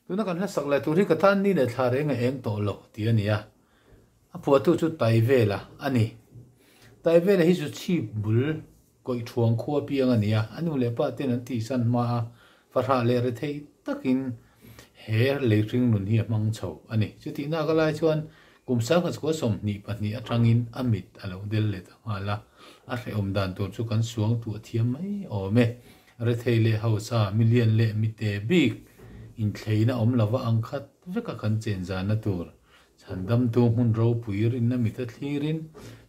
Tuna kan hlasak leh tur hi ka tan ni leh thla reng a eng tawh lo tih a ni a. A phuahtu chu Taivela a ni. Taivela hi chu chhip bul kawih thuang khua piang a ni a, a nu leh pa ten an tihsan hma a, fahrah leh rethei takin he leihring nun hi a hmang chho a ni. Chutihna ka lai chuan kum sangkhat chukua 22 atangin a mit a lo del leh ta nghal a, a hrehawm dan tur chu kan suang tuah thiam mai awm e. Rethei leh hausa, milian leh mite bik inthleina awm lova ang khat veka kan chen zana tur Chhandamtu hmun ropui rinna mita thlirin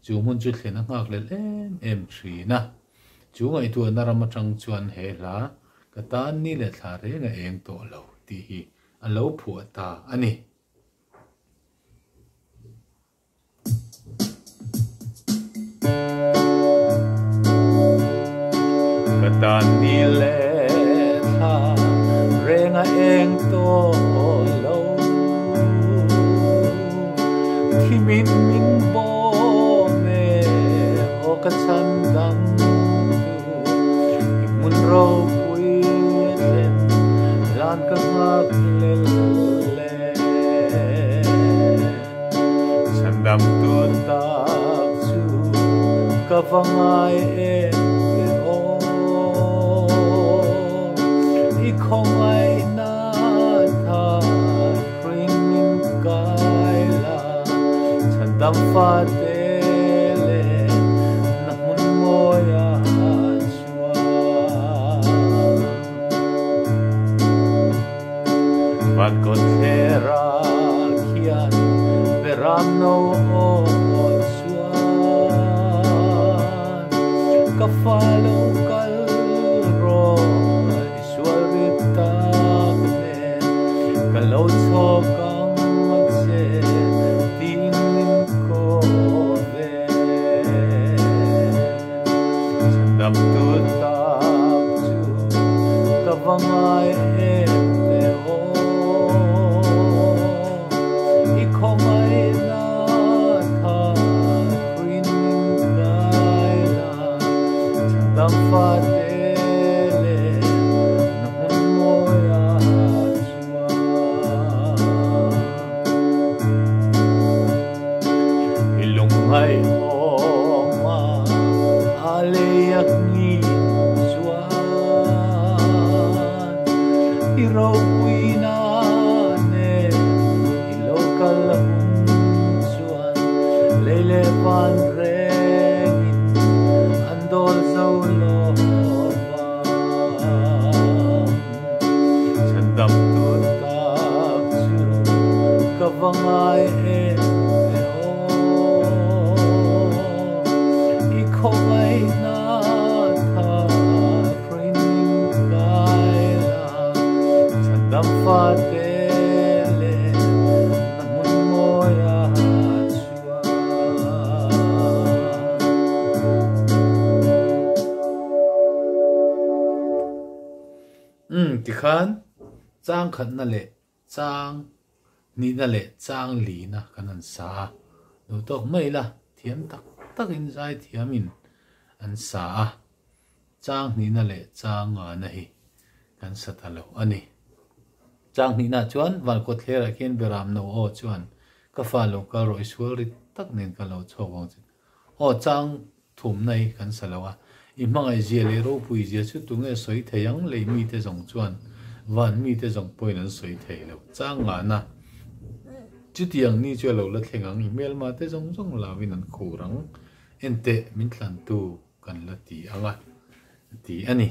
chu hmun chu thlen a nghakhlelh em em thin a. Chu ngaihtuahna ram atang chuan he hla ka tan ni leh thla reng a eng tawh lo tih hi a lo phuah ta a ni. Ka tan ni leh thla reng a eng tawh lo. Thimin min bawm e aw ka chhan dang tu i hmun ropui thlen hlan ka nghak lel le. Chhandam tun tak chu ka va ngai em ve aw. I khawngaihna tha hruin min kai la, chhandam fate leh na hmun mawi ah chuan. Van kawtthler ah khian beram no aw chuan ka fa lo kal rawh i sual rit tak nen ka lo chhawk ang a che tiin min ko ve. Chhandam tu tak chu ka va ngai em ve aw. I khawngaihna tha hruin min kai la, chhandam fate leh na hmun mawi ah chuan. I lungngaihawm a a lei a nghin chuan i ropuina nen i lo kal hun chuan lei leh van rengin an dawl zo lo vang. Chhandam tur tak chu ka va ngai em ve aw. I khawngaihna tha hruain min kai la, chhandam fate leh na hmun mawi ah chuan. Umm tikhan chang khatna leh chang hnihna leh chang lina kan han sa a, duh tawk mai la thiam tak takin zai thiamin an sa a, chang hnihna leh chang ngana hi kan sa ta lo a ni. Chang hnihna chuan van kawtthlerah khian Beram no aw chuan ka fa lo kal rawh i sual rit tak nen ka lo chhawk ang che Aw chang thumna hi kan sa lo a, i hmangaih zia leh ropui zia chu tunge sawi thei ang lei mite zawng chuan van mite zawng pawhin an sawi thei lo. Chang ngahna chutiang ni chu a lo la thleng ang, i hmelma te zawng zawng lavin an khur ang, enteh min tlantu kan la ti ang a, ti a ni.